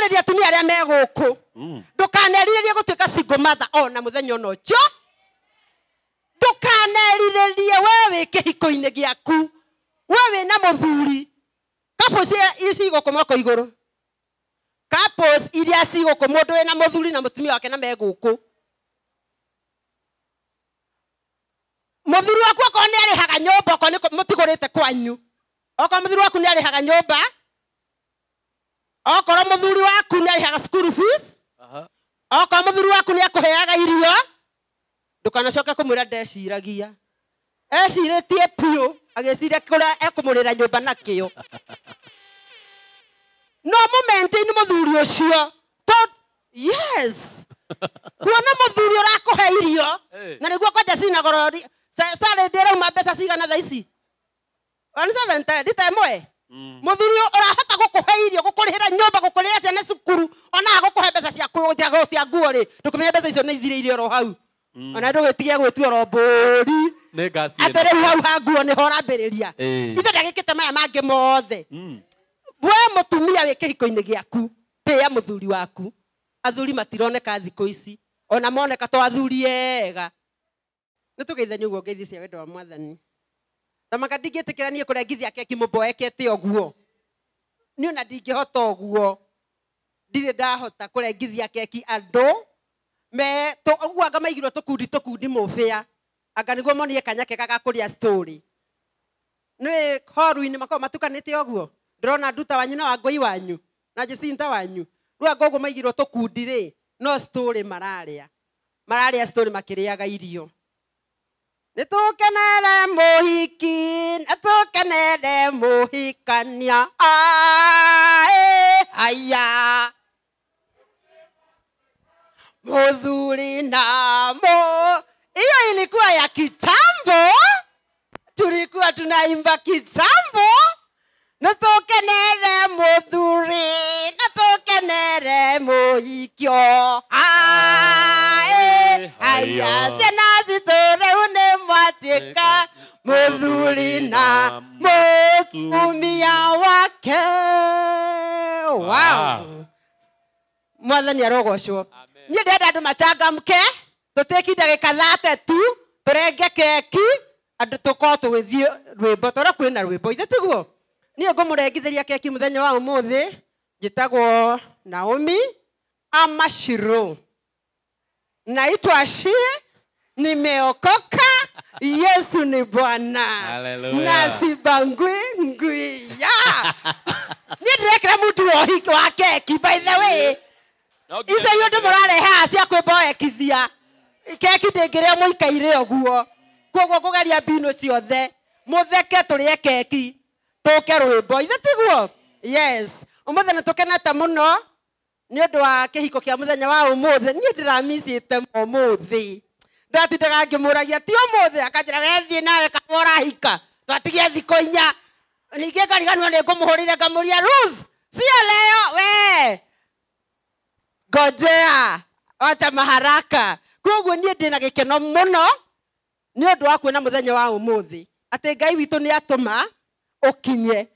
Ndĩrarĩria atumia arĩa me gũkũ. Ndũkanerirĩrie gũtuĩka single mother ona mũthenya ona ũcio. Ndũkanerirĩrie we wĩ kĩhiko-inĩ gĩaku. We wĩna mũthuri. Couples ici gũkũ moko igũrũ. Couples iria ci gũkũ mũndũ wĩna mũthuri na mũtumia wake na me gũkũ. Mũthuri waku okorwo nĩ arĩhaga nyũmba, okorwo nĩ mũtigũrĩte kwanyu. Okorwo mũthuri waku nĩ arĩhaga nyũmba, okorwo mũthuri waku nĩ arĩhaga school fees, okorwo mũthuri waku nĩ akũheaga irio, ndũkanacoke kũmwĩra ndeciragia. Ecirĩtie biũ, agĩciria kũrĩa ekũmũrĩra nyũmba nakĩo. No mũmaintain mũthuri ũcio. Yes. Kuona mũthuri ũrakũhe irio, na nĩguo kwanja cina goro, salad ĩrauma mbeca cigana thaa ici? 170, ndita ĩmwe. Mũthuri ũrahota gũkũhe irio, gũkũrĩhĩra nyũmba, gũkũrĩhĩra ciana cukuru, ona agũkũhe mbeca cia nguo rĩ, ndũkũmenya mbeca icio nĩ ithirĩire oro hau. Ona ndũgĩtige gwĩtua oro mbũri. Nĩ ngasi ĩno. Atĩ rĩu hau ha nguo nĩho ũrambĩrĩria. Ithe ndagĩkĩte maya mangĩ mothe. We mũtumia wĩ kĩhiko-inĩ gĩaku, tĩĩa mũthuri waku. Athuri matironeka thikũ ici, ona moneka to athuri ega. Nĩ tũgeithanie ũguo ngeithi cia wendo wa Mwathani. Tamaka ndingĩtĩkĩra niĩ kũrengithia keki mũmboekete ũguo. Niĩ ona ndingĩhota ũguo. Ndirĩ ndahota kũrengithia keki andũ. Me, to, ũguo anga maigirwo tũkundi tũkundi mũbĩa. Anga nĩguo monie kanya kega ga kũrĩa story. Nĩ horu-inĩ makoragwo matukanĩte ũguo. Ndĩrona nduta wanyu na wangũi wanyu na Jacinta wanyu. Rĩu anga ũguo maigirwo tũkundi rĩ, no story mararĩa. Mararĩa story makĩrĩaga irio. Nĩ tũkenere mũhiki, nĩ tũkenere mũhikania. Ae, haya. Mũthuri na mũ. Hiyo ilikuwa ya kitambo. Tulikuwa tunaimba kitambo. Nĩ tũkenere mũthuri, nĩ tũkenere mũhikio. Ae, haya. Ciana citũ rĩu nĩ mwatuĩka mũthuri na mũtumia wake. Wow. Mwathani arogocwo. Niĩ ndĩrenda andũ machangamke, tũtĩki ndagĩka thate tu, tũrenge keki, andũ tũkorwo tũgĩthiĩ rwĩmbo, tondũ kwĩna rwĩmbo, ithe tiguo? Niĩ ngũmũrengithĩria keki mũthenya wa ũmũthĩ, njĩtagwo Naomi Amashiro. Naitwa Shie, nimeokoka, Yesu ni Bwana. Hallelujah. Na sibangwi ngwi ya. Niĩ ndĩrekĩra mũndũ wa ũhiki wa keki, by the way. Icio iria andũ mũrarehe haha cia kwĩmboekithia. Keki ndĩngĩrĩa mũikaire ũguo. Koguo ngũgeria mbinu ciothe. Mũtheke tũrĩe keki. Tũke rwĩmbo. Ithe tiguo? Yes. Ũmũthĩ nĩ tũkenete mũno nĩ ũndũ wa kĩhiko kĩa mũthenya wa ũmũthĩ. Niĩ ndĩramicĩte ũmũthĩ. Ndatindaga ngĩmũragia ti ũmũthĩ, akanjĩra we thiĩ nawe kana ũrahika. Twatigia thikũ inya. Ningĩ ngariganĩrwo nĩ ngũmũhũrĩre ngamũria Ruth, sio leo we. Ngojea, wacha maharaka. Koguo niĩ ndĩna gĩkeno mũno nĩ ũndũ wa kuona mũthenya wa ũmũthĩ. Atĩ Ngai witũ nĩ atũma ũkinye.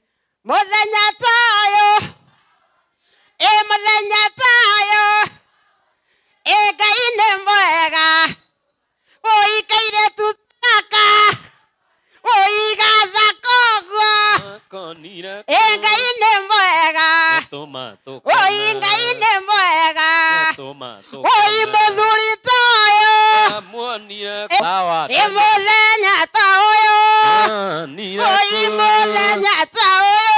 Mũthenya ta ũyũ, ĩ mũthenya ta ũyũ, ĩ Ngai nĩ mwega. Ũikaire tutaka, ũigathaka ũguo. Ĩ Ngai nĩ mwega. Oi Ngai nĩ mwega. Oi mũthuri ta ũyũ. Ĩ mũthenya ta ũyũ. Oi mũthenya ta ũyũ.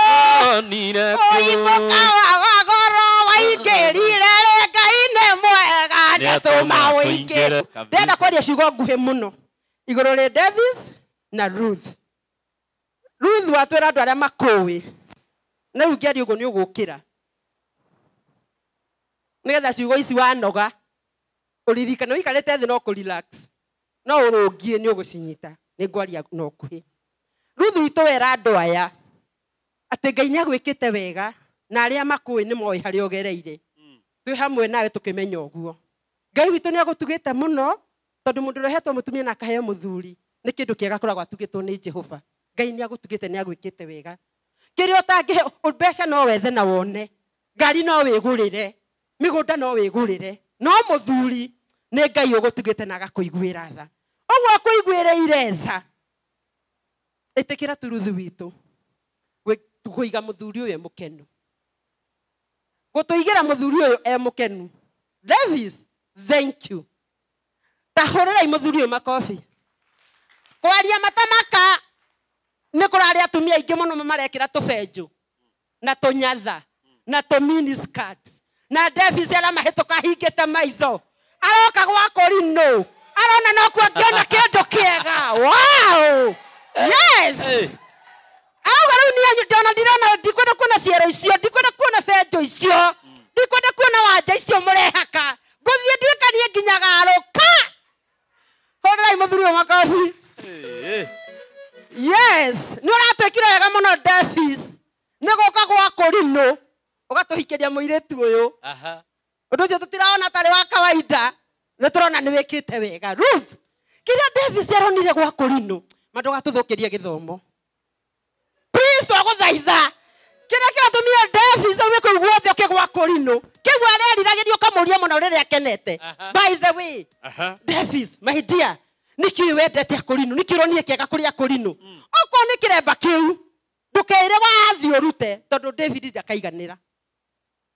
Oi mũkawa wa goro waingĩrire rĩ, Ngai nĩ mwega, nĩatũma ũingĩre. Ndĩrenda kwaria ciugo nguhĩ mũno igũrũ rĩ Davis na Ruth. Ruth watwĩra andũ arĩa makũĩ. Na rĩu ngĩaria ũguo nĩ ũgũkĩra. Nĩgetha ciugo ici wanoga ũririkane, ũikarĩte thĩ no kũ-relax. No ũrũngie nĩ ũgũcinyita. Nĩ ngwaria na ũkuhĩ. Ruth witũ wera andũ aya atĩ Ngai nĩ agwĩkĩte wega na arĩa makũĩ nĩ moĩ harĩa ũgereire. Twĩ hamwe nawe tũkĩmenya ũguo. Ngai witũ nĩ agũtugĩte mũno tondũ mũndũ ũrĩa ũhetwo mũtumia na akaheo mũthuri nĩ kĩndũ kĩega akoragwo atugĩtwo nĩ Jehova. Ngai nĩ agũtugĩte, nĩ agwĩkĩte wega. Kĩrĩa ũtangĩhe, mbeca no wethe na wone. Ngari no wĩgũrĩre, mĩgũnda no wĩgũrĩre, no mũthuri nĩ Ngai ũgũtugĩte na agakũiguĩra tha. Ũguo akũiguĩrĩire tha, ĩtĩkĩra tu Ruthu witũ kũiga mũthuri ũyũ e mũkenu, gũtũigĩra mũthuri ũyũ e mũkenu. Davis, thank you. Ta hũrĩrai mũthuri ũyũ makobi. Kwaria matamaka nĩ kũrarĩ atumia aingĩ mũno marekĩra tũbenjũ na tũnyatha na tũ mini skirts, na Davis aramahĩtũka ahingĩte maitho, aroka gwa kũrinũ, arona no kuo angĩona kĩndũ kĩega. Wow! Yes! Auga rĩu niĩ ndona ndirona, ndikwenda kuona ciero icio, ndikwenda kuona benjũ icio, ndikwenda kuona wanja icio mũrehaka, ngũthiĩ nduĩkanie nginya garũka. Hũrĩrai mũthuri ũyũ makobi. Yes, nĩ ũratwĩkire wega mũno Davis, nĩ gũka gwa kũrinũ ũgatũhikĩria mũirĩtu ũyũ. Ũndũ ũcio tũtirona tarĩ wa kawaida, nĩ tũrona nĩ wĩkĩte wega. Ruth, kĩrĩa Davis aronire gwa kũrinũ, ma ndũgatũthũkĩrie gĩthomo. Please, twagũthaitha. Kĩrĩa kĩratũmire Davis aume kũu guothe ũke gwa kũrinũ, kĩu areriragĩria ũkamũria mũno rĩrĩa akenete. By the way, Davis, my dear, nĩkĩĩ wendete akũrinũ? Nĩkĩĩ ũronire kĩega kũrĩ akũrinũ? Okorwo nĩ kĩremba kĩu, ndũkeĩre wathiĩ ũrute, tondũ David ndakaiganĩra.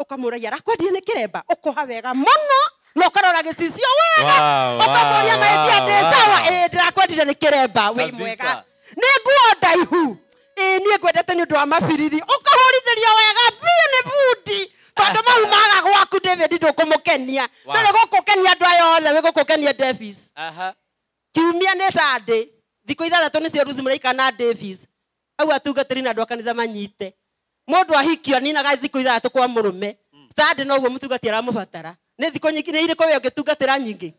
Ũkamũragia arakwendire nĩ kĩremba, ũkoha wega mũno na ũkarora gĩcicio wega, ũkamũria my dear, ndĩ sawa? Ĩĩ, ndĩrakwendire nĩ kĩremba, wĩ mwega. Nĩ nguo ndaihu, ĩĩ, niĩ ngwendete nĩ ũndũ wa mabiriri. Ũkahũrithĩrio wega biũ nĩ bundi, tondũ mau maga gwaku David ndũkũmũkenia. Ndũrĩ gũkũkenia andũ aya othe, wĩ gũkũkenia Davis. Kiumia nĩ Sunday, thikũ ithathatũ nĩcio Ruth mũraikara na Davis. Hau atungatĩri na andũ a kanitha manyite. Mũndũ ahikio aninaga thikũ ithathatũ kwa mũrũme. Sunday noguo mũtungati aramũbatara. Nĩ thikũ nyingĩ, nĩ irĩkũ we ũngĩtungatĩra nyingĩ?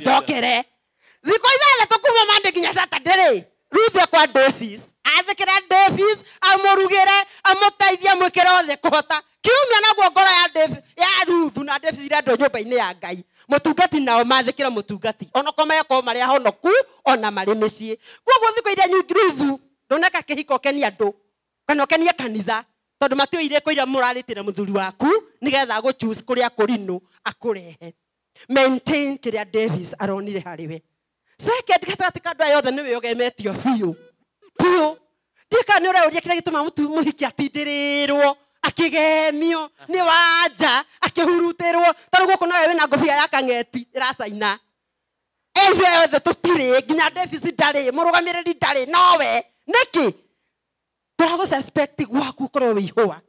Njokere. Thikũ ithathatũ kuma Monday nginya Saturday rĩ, Ruth kwa Davis. Athĩkĩre Davis, amũrugĩre, amũteithie, amwĩkĩre othe kũhota. Kiumia naguo ngoro ya Davis, ya Ruth na Davis irendwo nyũmba-inĩ ya Ngai. Mũtungati nao mathĩkĩre mũtungati, onokorwo mekorwo marĩ ahonoku, ona marĩ mĩciĩ. Koguo thikũ iria nyingĩ Ruth, ndũneka kĩhiko ũkenie andũ, kana ũkenie kanitha, tondũ matiũĩ irĩkũ iria mũrarĩtie na mũthuri waku, nĩgetha agũ choose kũrĩa kũrinũ akũrehe. Maintain kĩrĩa Davis aronire harĩ we. Second, gatagatĩ ka andũ aya othe nĩwe ũgemetio biũ. Biũ. Ndiũĩ kana nĩ ũreũria kĩrĩa gĩtũmaga mũhiki atindĩrĩrwo, akĩgemio, nĩ wanja, akĩhurutĩrwo. Tondũ gũkũ nowe wĩna ngũbia ya kang'eti ĩracaina. Ithuĩ othe tũtirĩ, nginya Davis ndarĩ, mũrũgamĩrĩri ndarĩ, nowe. Nĩkĩ? Tũragũ suspect gwaku ũkorwo wĩ ihũa.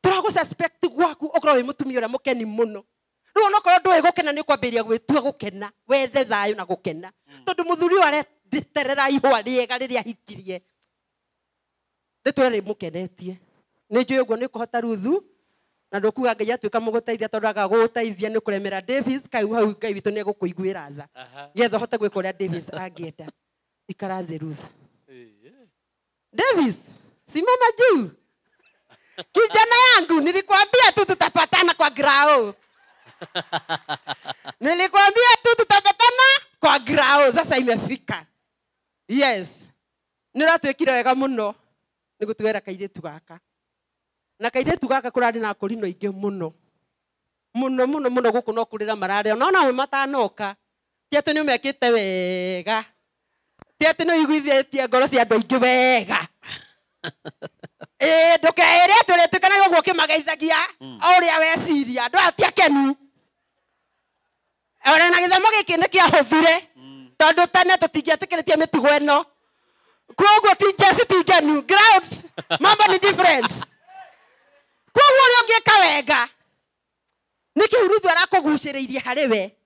Tũragũ suspect gwaku ũkorwo wĩ mũtumia ũrĩa mũkeni mũno. Rĩu onokorwo ndũĩ gũkena nĩ ũkwambĩrĩria gwĩtua gũkena, wethe thayũ na gũkena. Tondũ mũthuri ũyũ areterera ihũa rĩega rĩrĩa ahikirie. Rĩtũre rĩmũkenetie. Nĩ njũĩ ũguo nĩ ũkũhota Ruthu, na ndũkuga Ngai atuĩka mũgũteithia tondũ aga gũgũteithia nĩ ũkũremera Davis, kau hau Ngai witũ nĩ egũkũiguĩra tha. Nĩgetha ũhote gwĩka ũrĩa Davis angĩenda. Ikara thĩ Ruth. Davis, simama juu. Kijana yangu, nilikwambia tu tutapatana kwa grao. Nilikwambia tu tutapatana kwa grao. Sasa imefika. Yes. Nĩũratwĩkire wega mũno nĩ gũtwĩra kairĩtu gaka. Na kairĩtu gaka kũrarĩ na akũrinũ aingĩ mũno. Mũno, mũno, mũno gũkũ no kũrĩra mararĩra. No ona matanoka. Ti atĩ nĩ ũmekĩte wega. Ti atĩ nĩ ũiguithĩtie ngoro cia andũ aingĩ wega. Ndũkeĩre atĩ ũrĩtuĩkanaga ũguo ũkĩmageithagia, o ũrĩa weciria. Andũ aya ti akenu. Ona na gĩthomo gĩkĩ nĩ kĩahũthire, tondũ tene tũtingĩetĩkĩrĩtie mĩtugo ĩno. Koguo ti njeci ti ngenu, ground mambo ni different. Koguo ũrĩa ũngĩka wega, nĩkĩ Ruthu arakũgucĩrĩirie harĩ we,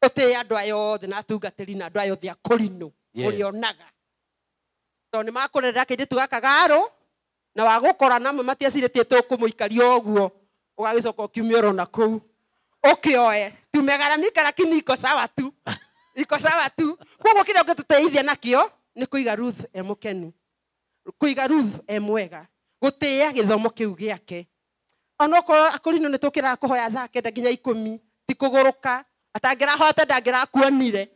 ũtĩe andũ aya othe na atungatĩri na andũ aya othe akũrinũ, ũrĩonaga. Tondũ nĩ makũrerera kairĩtu gaka garũ, na wagũkora namwe matiecirĩtie tũkũmũikaria ũguo, ũgagĩcoka ũkiumia ũrona kũu. Ũkĩoe, tumegaramika lakini iko sawa tu. Iko sawa tu. Koguo kĩrĩa ũngĩtũteithia nakĩo nĩ kũiga Ruth e mũkenu. Kũiga Ruth e mwega. Gũtĩĩa gĩthomo kĩu gĩake. Onokorwo akũrinũ nĩ tũkĩraga kũhoya thaa kenda nginya ikũmi, ti kũgũrũka, atangĩrahota ndangĩrakuonire.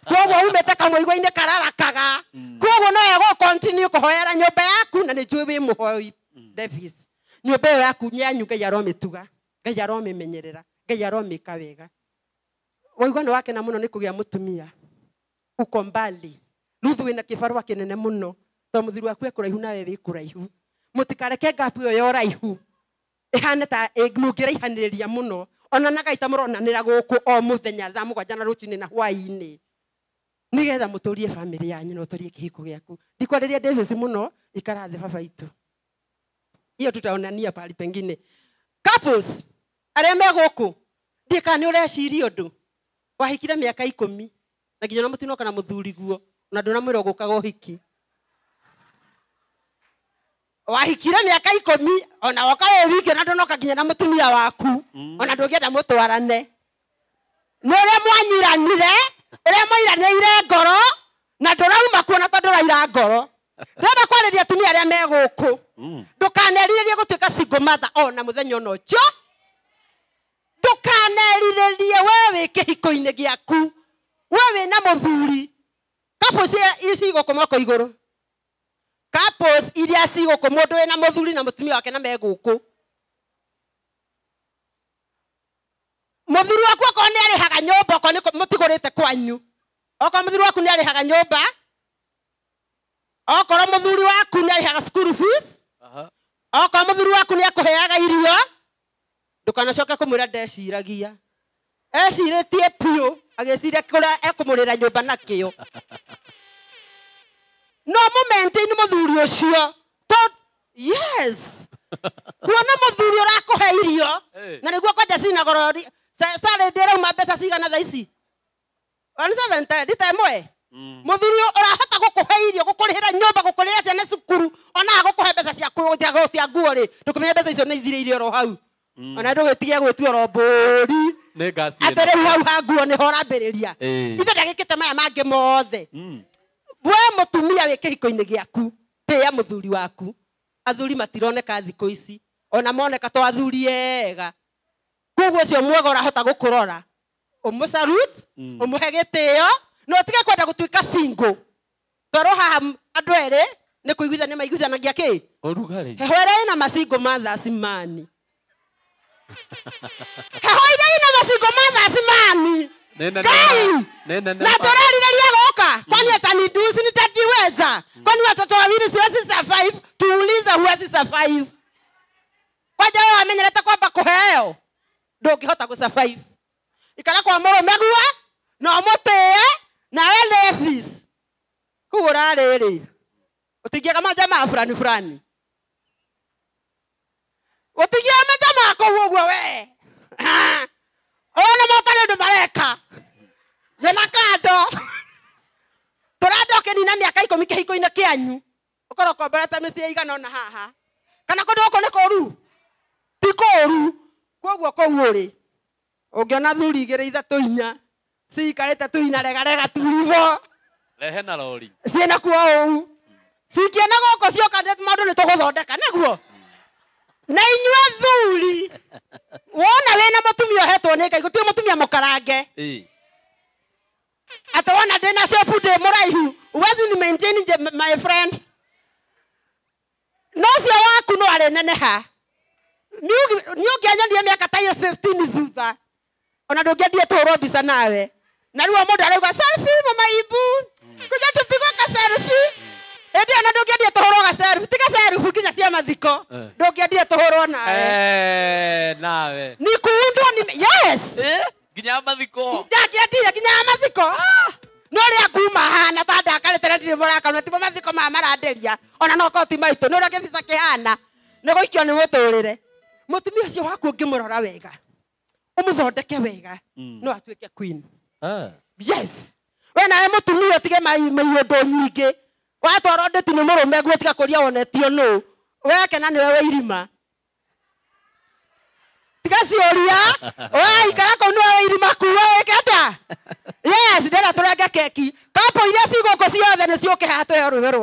Koguo umĩte kamũigua-inĩ kararakaga. Koguo no egũ continue kũhoera nyũmba yaku, na nĩ njũĩ wĩ mũhoi, Davis. Nyũmba ĩyo yaku yanyu Ngai aromĩtuga, Ngai aromĩmenyerera, Ngai aromĩka wega. Waigua nĩ wakena mũno nĩ kũgĩa mũtumia. Uko mbali. Ruthu wĩna kĩbarũa kĩnene mũno tondũ mũthuri waku e kũraihu nawe wĩ kũraihu. Mũtikareke gap ĩyo ya ũraihu ĩhane ta mũngĩraihanĩrĩria mũno. Ona nagai ta mũronanĩra gũkũ o mũthenya thaa 7 na rũcinĩ na hwaĩ-inĩ. Nĩgetha mũtũrie family yanyu na ũtũrie kĩhiko gĩaku. Ndikwarĩria Davis mũno, ikara thĩ baba itũ. Hiyo tutaonania pahali pengine. Couples arĩa me gũkũ, ndiĩ kana nĩ ũreciria ũndũ. Wahikire mĩaka 10 na nginya ona mũtinoka na mũthuri guo, na ndũnamwĩra ũgũkaga ũhiki. Wahikire mĩaka 10 ona woka wĩ wiki ona ndũnoka nginya na mũtumia waku, ona ndũngĩenda mũtwarane. Nĩ ũrĩa mwanyiranire, ũrĩa mwairanĩire ngoro, na ndũrauma kuo na tondũ ndũraira ngoro. Ndĩrenda kwarĩria atumia arĩa me gũkũ. Ndũkanerirĩrie gũtuĩka single mother ona mũthenya ona ũcio. Ndũkanerirĩrie we wĩ kĩhiko-inĩ gĩaku, we wĩna mũthuri. Couples ici igũkũ moko igũrũ. Couples iria cigũkũ mũndũ wĩna mũthuri na mũtumia wake na me gũkũ. Mũthuri waku okorwo nĩ arĩhaga nyũmba, okorwo nĩ mũtigũrĩte kwanyu. Okorwo mũthuri waku nĩ arĩhaga nyũmba, okorwo mũthuri waku nĩ arĩhaga school fees, okorwo mũthuri waku nĩ akũheaga irio, ndũkanacoke kũmwĩra ndeciragia. Ecirĩtie biũ, agĩciria kũrĩa ekũmũrĩra nyũmba nakĩo. No mũmaintain mũthuri ũcio. Yes. Kuona mũthuri ũrakũhe irio, na nĩguo kwanja cina goro, salad ĩrauma mbeca cigana thaa ici? 170, ndita ĩmwe. Mũthuri ũrahota gũkũhe irio, gũkũrĩhĩra nyũmba, gũkũrĩhĩra ciana cukuru, ona agũkũhe mbeca cia nguo rĩ, ndũkũmenya mbeca icio nĩ ithirĩire oro hau. Ona ndũgĩtige gwĩtua oro mbũri. Atĩ rĩu hau ha nguo nĩho ũrambĩrĩria. Ithe ndagĩkĩte maya mangĩ mothe. We mũtumia wĩ kĩhiko-inĩ gĩaku, tĩĩa mũthuri waku. Athuri matironeka thikũ ici, ona moneka to athuri ega. Koguo ũcio mwega ũrahota gũkũrora, ũmũ-salute, ũmũhe gĩtĩo, na ũtige kwenda gũtuĩka single. Twarwo haha andũ erĩ nĩ kũiguithania maiguithanagia kĩ? Ũrugarĩ. Heho ĩrĩa ĩna masingle mothers mani. Heho ĩrĩa ĩna masingle mothers mani. Ngai! Na tũrerirĩria gũka. Kwani atanidusi nitajiweza? Kwani watoto wawili siwezi survive? Tuulize huwezi survive. Kwaja wewe wamenyerete kwamba kũheo, ndũngĩhota gũ survive. Ikara kwa mũrũme guo, na ũmũtĩe, nawe Levis. Kũu ũrarĩ-rĩ, ũtingĩaga majamaa fulani fulani. Ũtingĩaga majamaa kũu ũguo we. Ona moka nĩ ũndũ mareka. Nyona kando. Tũrenda ũkĩnina mĩaka 10 kĩhiko-inĩ kĩanyu. Ũkorwo ũkomborete mĩciĩ ĩigana ũna haha. Kana kũndũ gũkũ nĩ kũũru? Ti kũũru. Koguo kũu ũrĩ, ũngĩona thuri 2 3 4 ciikarĩte tu ina regarega tu hivo. Rehe na rori. Ciĩna kuo ũũ. Cingĩona gũkũ cioka maũndũ nĩ tũgũthondeka, nĩguo? Na inyuĩ thuri, wona wĩna mũtumia ũhetwo nĩ Ngai, gũtirĩ mũtumia mũkarange. Atĩ wona ndĩna shape ndĩ mũraihu, huwezi ni maintain my friend. No ũcio waku no arĩneneha. Nĩ ũngĩanyonire mĩaka ta 15 thutha, ona ndũngĩendire tũhũrwo mbica nawe. Na rĩu o mũndũ arauga selfie mama Ibu, kuja tupigwe ka selfie. Hĩndĩ ĩyo ona ndũngĩendire tũhũrwo ga selfie, tiga selfie nginya cia mathiko, ndũngĩendire tũhũrwo nawe. Nawe. Ni kuundwo ni yes. Nginya mathiko. Ndangĩendire nginya mathiko. No ũrĩa nguma hana ta ndakarĩte na ndirĩ mũrakaru, timo mathiko maya maranderia, ona no korwo ti maitũ, nĩ ũrĩa kĩbica kĩhana, nĩ gũikio nĩ mũtũrĩre. Mũtumia ũcio waku ũngĩmũrora wega, ũmũthondeke wega, no atuĩke queen. Yes. We nawe mũtumia ũtige maiũndũ nyingĩ. Watwarwo ndĩti nĩ mũrũme guo tiga kũria wonetio nũ. We kena nĩwe wĩ irima. Tiga ciũria, we ikara kũu nĩwe wĩ irima kuo wĩke atĩa? Yes, ndĩrenda tũrenge keki. Couple iria ci gũkũ ciothe nĩ ciũke haha tũheo rũhĩ.